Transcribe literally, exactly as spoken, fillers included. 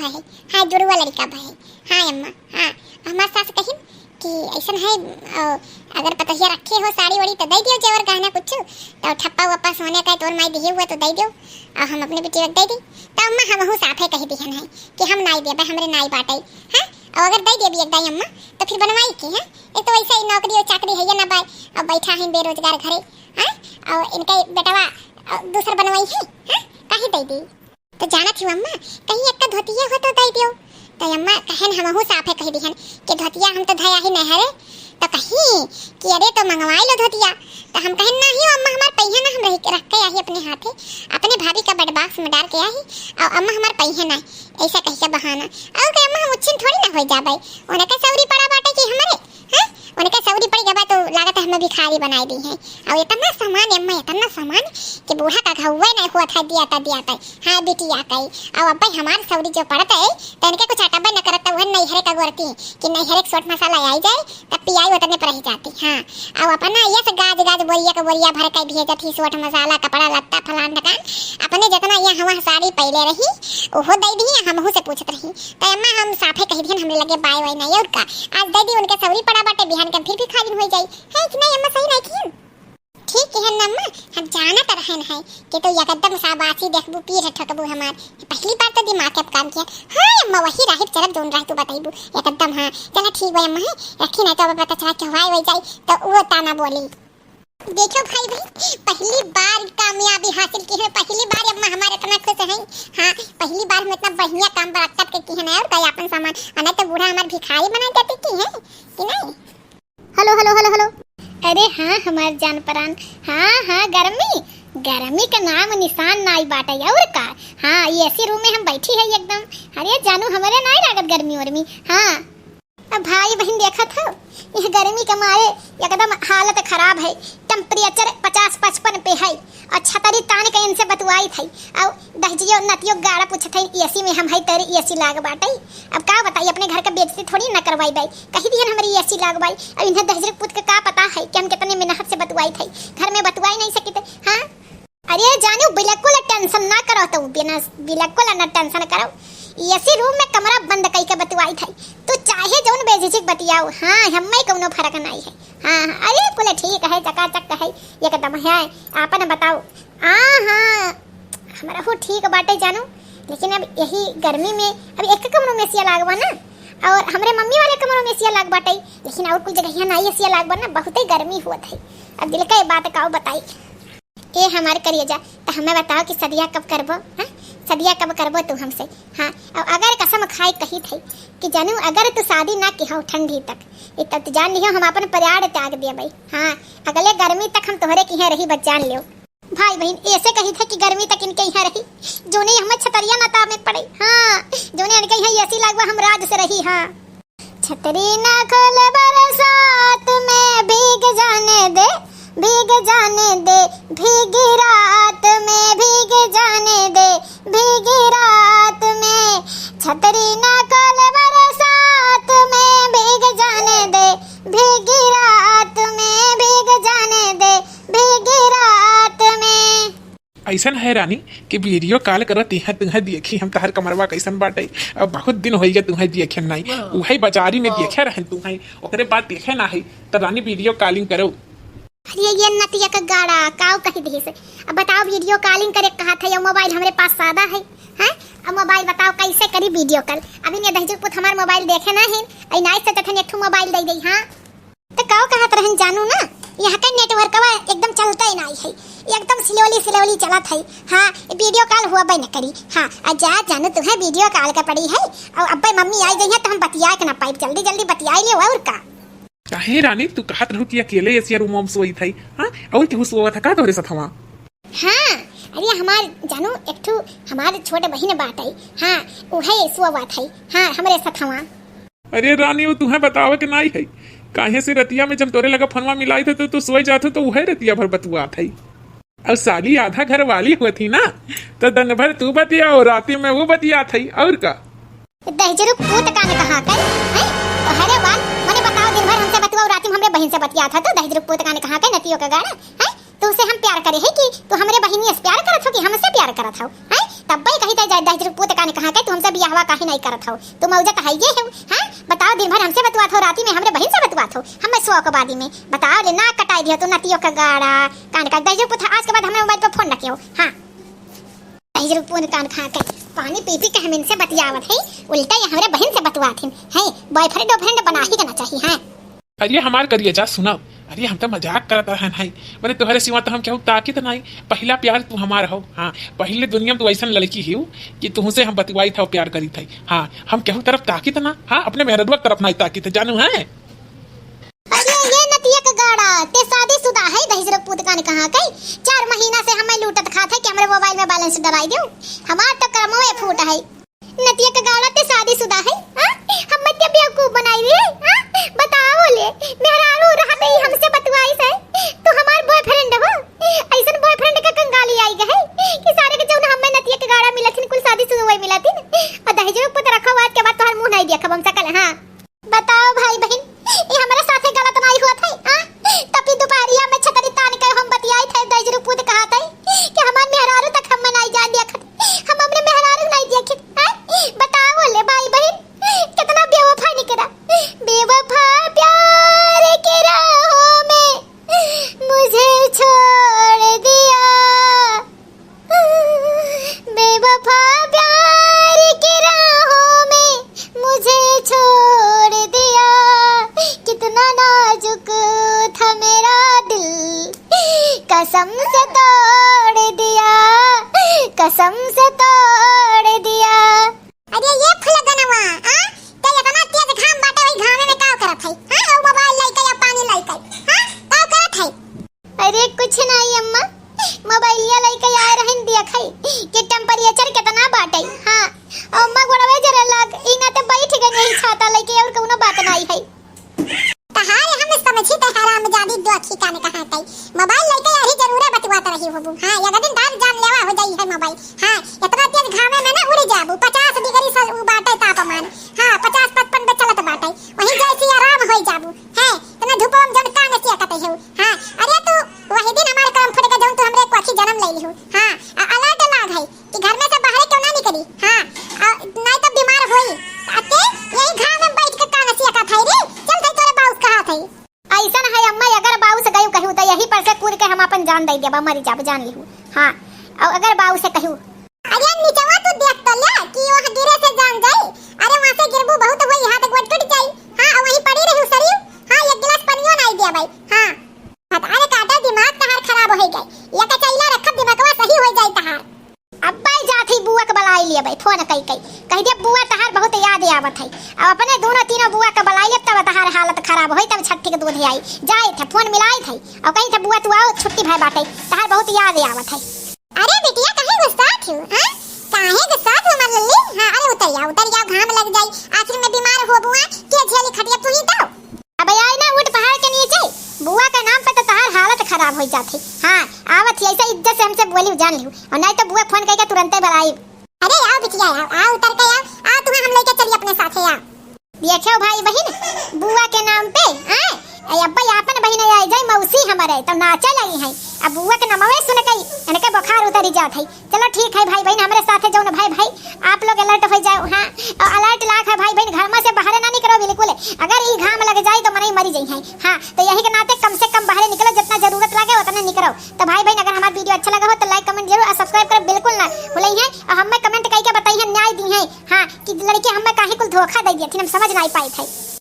है। हाँ, जुड़वा लड़िका बा है। हाँ अम्मा, हाँ। हमार सास कहिन कि अइसन है, अ, अगर पतोहिया रखे हो साड़ी ओड़ी तो दइ दियो, जेवर गहना कुछ, तो ठप्पा वप्पा सोने का तोर माई दिहे हुआ तो दइ दियो, और हम अपने बिटिया के दइ दी। तो अम्मा हमहू साफे कहि दिहन है कि हम नाई देबे, हमरे नाई बाटइ, हाँ? और अगर दइ देबी एक दाई अम्मा, तो फिर बनवाई के, हाँ? एक तो वैसे ही नौकरी और चाकरी है ये ना बाय, और बैठा है बेरोजगार घरे, हाँ? और इनका बेटवा, अ, दूसर बनवाई है, हाँ? काहे दइ दी? तो जानत ही अम्मा, कहीं एक का धोतिया हो तो दइ दियो। तो अम्मा कहन, हमहू साफे कहि दिहन कि धोतिया हम तो धया ही नहीं हरे। तो कहीं कि अरे तो मंगवाई लो धोतिया। तो हम कहन, "नहीं हो अम्मा, हमार पहिया ना, हम रख, रख के आई अपने हाथे, अपने भाभी का बड़ बॉक्स में डाल के आई, और अम्मा हमार पहिया ना।" ऐसा कह के बहाना। और कहे, "अम्मा हम उच्छिन थोड़ी ना हो जाबे, उनका सौरी पड़ा बाटे कि हमारे, हैं? उनका सौरी पड़ गबा तो लागत है हमें भिखारी बनाई दी है।" और इतना सामान अम्मा, इतना सामान कि बूढ़ा का घउवे नहीं हुआ था, दिया था, दिया था। हाँ, बिटिया कई। अब अब्बे हमार सौरी जो पड़त है, तो इनके कुछ अटबे न करत, तो वह नैहरे का गोरती, कि नैहरे के सोट मसाला आई जाए, तब पियाई उतने पर रह जाती। हाँ, अब अपना यस गाज गाज बोरिया का बोरिया भर के भेजत ही, सोट मसाला, कपड़ा लत्ता, फलान ढकान, अपने जितना यहाँ हुआ साड़ी पहले रही, ओहो दे दी, हमहू से पूछत रही। तो अम्मा हम साफे कह दिहन, हमरे लगे बाय वाय नहीं और का, आज दे दी उनके सौरी पड़ा बाटे, बिहान के फिर भिखारिन हो जाई, है कि नहीं अम्मा, सही नहीं किहन? ठीक है ना अम्मा, हम जानत रहन है कि तो एकदम शाबाशी देखबू, पीठ ठोकबू हमार। पहली बार तो दिमाग के काम किया। हाँ अम्मा, वही राहिब चलब जोन राह तू बताइबू एकदम। हाँ चला ठीक बा अम्मा, है रखी, नहीं तो अब पता चला चुहवाई हो जाई तो वो ताना बोली। देखो भाई भाई, पहली बार कामयाबी हासिल की है, पहली बार अम्मा हमारे इतना खुश है। हाँ, पहली बार हम इतना बढ़िया काम बड़ा करके की है ना, और कहीं अपन सामान, अने तो बूढ़ा हमार भिखारी बना देती की है कि नहीं। हेलो, हेलो, हेलो, हेलो। अरे हाँ, हमार जान परान। हाँ, हाँ, गर्मी, गर्मी का नाम निशान नाई बाटे, और का। हाँ, एसी रूम में हम बैठी है एकदम। अरे जानू, हमरे नाई लागत गर्मी वर्मी। हाँ। अब भाई बहिन देखत हो, यह गर्मी के मारे एकदम हालत खराब है। टेम्परेचर पचास पचपन पे है। और छतरी तान के इनसे बतुआई थई। और दहजियो नतियो गाड़ा पूछत हई, एसी में हम हई, तोरे एसी लाग बाटई। अब का बताई, अपने घर के बेइज्जती थोड़ी ना करवाई बाई। कही दिहन हमरी एसी लाग बाई, अब इन्हें दहजर पूत के का पता है कि हम कितने मेहनत से बतुआई थई, घर में बतुआई नहीं सकित। हाँ, अरे जानू, बिल्कुल टेंशन ना करो, तो बिना, बिल्कुल ना टेंशन करो। एसी रूम में कमरा बंद कई के बतुआई थई, तो चाहे जौन बेझिझक बतियाओ। हाँ, हमें कौनो फर्क नहीं है। हाँ, हाँ, अरे कुल ठीक है, चकाचक है, एकदम है। आपन बताओ। हाँ, हाँ, हमरा हो ठीक बाटे जानू, लेकिन अब यही गर्मी में अब एक कमरो में एसिया लागवा ना, और हमरे मम्मी वाले कमरो में एसिया लाग बाटे, लेकिन और कुल जगहिया ना एसिया लागवा ना, बहुते गर्मी होत है। अब दिल का ये बात काऊ बताई। ए हमार करेजा, त हमें बताओ कि सदिया कब करबो, हाँ? सदिया कब करबो तू हमसे? हाँ, और अगर कसम खाए कही थे कि जानू, अगर तू शादी ना किहो ठंडी तक, ये तब तो जान लिहो हम अपन प्राण त्याग देबे। हाँ, अगले गर्मी तक हम तोहरे किहे रही, बस जान लियो। भाई बहिन ऐसे कही थे कि गर्मी तक इनके यहाँ रही, जोने हमें छतरिया ना तामे पड़े। हाँ, जोने इनके यहाँ एसी लागवा, हम राज से रही। हाँ। छतरी ना खोल बरसात में, भीग जाने दे, भीग जाने दे, भीगी रात में, भीग जाने दे, भीगी रात में। छतरी ना खोल बरसात में, भीग जाने दे, भीगी रात में, भीग जाने दे, भीगी रात में। अइसन है रानी कि वीडियो कॉल करत इहाँ तुहैं देखी हम, तहर कमरवा कइसन बाटे। अब बहुत दिन होइ गए तुहैं देखे नाई। वाह। उहै बाजारी में वाह। देखे रहन तुहैं, ओकरे बाद देखे ना है। त रानी वीडियो कॉलिंग करो। अरे ये नतिया का गाड़ा काऊ कही दिहिस। अब बताओ वीडियो कॉलिंग करे कहा था, या मोबाइल हमरे पास सादा है, हैं? अब मोबाइल बताओ कैसे करी वीडियो कॉल। अभी ये दहिजर पुत हमार मोबाइल देखे ना है, आई नाई से तथन एक ठो मोबाइल दे दे, हाँ? तो काऊ कहत रहन जानू ना, यहाँ का नेटवर्कवा एकदम चलता ही नहीं है, एकदम slowly slowly चलत है। हाँ, वीडियो कॉल हुआ बे न करी। हाँ, आ जा जानू, तुहैं वीडियो कॉल का पड़ी है, और अब्बे मम्मी आई गई है तो हम बतिया के ना पाइब, जल्दी जल्दी बतिया ले और का। काहे रानी, तू कहत रहू कि अकेले एसिया रूम में सोई थई, हाँ? और केहू सोवत है का तोहरे सथवा? हाँ, अरे हमार जानू एक ठो हमार छोट बहिन बाटई, हाँ, उहे सोवत है, हाँ, हमरे सथवा। अरे रानी, वो तुहैं बतावे के नाई है, काहे से रतिया में जब तोरे लगा फोनवा मिलाई थे तो तू सोई जात हो तो उहे रतिया भर बतुआत है। और साली आधा घर वाली होती ना, तो दिन भर तू बतियाओ, राती में वो बतियात है, और का। दहिजरू पूत कान कहाँ के, हैं? अरे वाल, मने बताओ, दिन भर हमसे बतुआओ, राती में हमरे बहिन से बतियात हो, तो दहिजरू पूत कान कहाँ के, नतियों का गाड़ा, हैं? तू से हम प्यार करे है कि तू हमरे बहिनी से प्यार करत हो कि हमसे प्यार करत हो, हैं? तब्बै कही तै जाए दहिजरू पूत कान कहाँ के, तू हमसे बियाहवा काहे नाहीं करत हौ? तू मौजत है ये है, हाँ? बताओ, दिन भर हमसे बतुआत हौ, राती में हमरे बहिन से बतुआत हौ, हमें शौक बादी में। बताओ ले, नाक कटाई दियो तू नतियो का गाड़ा, कान का दहिजरू पूत, आज के बाद हमरे मोबाइल पर फोन न कियो, हाँ? दहिजरू पूत कान कहाँ के, पानी पी पी के हम इनसे बतियावत है, उल्टा ये हमरे बहिन से बतुआत हिन, है? Boyfriend, girlfriend बना ही के ना चाहिए, हाँ? अरे हमार करिया जा सुनब, अरे हम तो मजाक करत रहन है, मने तोहरे सिवा तो हम केहू ताकित नाई। पहिला प्यार तू हमार हो, हाँ, पहिले दुनिया में तू ऐसन लड़की हिउ कि तुहसे हम बतुआई था, प्यार करी था, हाँ, हम केहू तरफ ताकित ना, हाँ, अपने मेहररुआ तरफ नाई ताकित, जानू है। अरे ये नतिया का गाड़ा, ते शादीशुदा है, दहिजरू पूत कान कहाँ के, चार महीना से हमें लूटत खात है कि हमरे मोबाइल में balance डराई दो, हमार तो करमवे फूट है। नतिया का गाड़ा ते शादीशुदा है, हाँ? हम मत बेवकूफ बनाई रही है, हाँ? बताओ ले, मेहरारू रहत ही हमसे बतुआई से, तो हमार boyfriend हो, ऐसन boyfriend का कंगाली आई गए कि सारे के जौन हमें नतिया का गाड़ा मिलत हिन, कुल शादीशुदा वही मिलत हिन, और दहेजो के पुत रखा हुआ, आज के बाद तोहर मुंह नहीं देखब हम सकल, हाँ? बताओ भाई बहिन, ई हमरे साथे गलत नाई होत है, हाँ? तपी दुपहरिया में छतरी तान के हम बतियाई थे, दहिजरू पूत कहत है कि हमार मेहरारू तक हमें नाई जान देखत, हम हमरे मेहरारू नाई देखत, हाँ? बताओ ले भाई बहिन, कितना बेवफा निकला। बेवफा प्यार के राहों में मुझे छोड़ दिया। बेवफा प्यार की राहों में मुझे छोड़ दिया। कितना नाजुक था मेरा दिल, कसम से तोड़ दिया, कसम से तोड़ दिया। अरे ये फुलगनवा, आ? ते इतना तेज घाम बाटे, वही घामे में का करत है? हाँ, वो मोबाइल लइके या पानी लइके, हाँ, का करत है? अरे कुछ नहीं अम्मा, मोबाइलिया लइके आए रहन देखई कि temperature कितना बाटे। हाँ, अम्मा गोड़वे जरा लाग, ई ना ते बैठ गई यही छाता लइके, और कौनो बात नहीं है। तहारे हम समझी ते हरामजादी दोखी कान कहाँ तई। मोबाइल लइके यही जरूरे बतुआत रही होबू। हाँ, एक दिन दाल जानलेवा हो जाई है मोबाइल। हाँ, इतना तेज घामे में ना उड़ जाबू, पचास डिग्री से उ बाटे तापमान। हाँ, पचास पचपन पे चलत बाटे, वहीं जैसे आराम हो जाबू। हैं, इतना धूपवा में जौन कान सेकत हो। हाँ, अरे तू वही दिन हमार करम फट गए जौन तू हमरे कोखी जन्म ले लिहू। हाँ, आ alert लाग है कि घर में से बाहरे क्यों ना निकली। हाँ, आ, नहीं तो बीमार होई। आ ते यही घाम में बैठ के कान सेकत है रे। चल भाई तोरे बाउस कहा थे। ऐसन है अम्मा, अगर बाउस गयू कहू तो यही पर से कूद के हम अपन जान दे देबा, मर जाब, जान लिहू। हाँ, और अगर बाउस कहू अरे निचवा तू देख तो ले कि वह गिरे से जान जाई। अरे वहाँ से गिरबू बहुत होई, हाथ गोड़ टूट जाई। हाँ, और वहीं पड़ी रही शरीर। हाँ, एक गिलास पनियो नाई दे भाई। हाँ। हाँ, तो अरे काटा दिमाग तहार खराब हो गई। ये कचैला रखत दिमागवा सही हो जाई तहार। अब भाई जात ही बुआ के बलाई लिए भाई, फोन कई कई। कह दे बुआ तहार बहुत याद आवत है। अब अपने दोनों तीनों बुआ के बलाई ले तब तहार हालत खराब होई, तब छठी के दूध आई। जाए थे फोन मिलाई थे और कही थे बुआ तू आओ छुट्टी भाई बाटे, तहार बहुत याद आवत है। अरे बिटिया, काहे गुस्सात हो, हाँ? काहे गुस्सात हो हमार लल्ली? हाँ, अरे उतर जाओ, उतर जाओ, घाम लग जाई, आखिर में बीमार होबू, हाँ? के झेली खटिया, तू ही तो। अब आई ना उठ पहाड़ के नीचे, बुआ के नाम पे तो तहार हालत खराब हो जात है। हाँ, आवत ही ऐसा इज्जत से हमसे बोली जान लिहू, और नहीं तो बुआ फोन करके तुरंते बुलाई। अरे आओ बिटिया, आओ, आओ उतर के आओ, आओ तुम्हें हम लेके चली अपने साथे, आओ। देखो भाई बहिन, बुआ के नाम पे, आय, ए अब्बा आपन बहिन आई जाई मौसी हमरे, तब नाचे लगी है। अब बुआ के नमवे सुन के इनके बुखार उतरी जात है। चलो ठीक है भाई बहिन, हमरे साथे जौन भाई भाई आप लोग alert हो जाओ, हाँ, और alert लाग है भाई बहिन, घर में से बाहर ना निकलो बिल्कुल। अगर ई घाम लग जाए तो मनई मरी जाई है, हाँ, तो यही के नाते कम से कम बाहर निकलो, जितना जरूरत लगे उतना निकलो। तो भाई बहिन अगर हमारा video अच्छा लगा हो तो like comment जरूर और subscribe करो बिल्कुल ना भूलई है, और हमें comment करके बताई है, न्याय दी है, हाँ, कि लड़के हमें काहे कुल धोखा दे दिए थे, हम समझ नहीं पाए थे।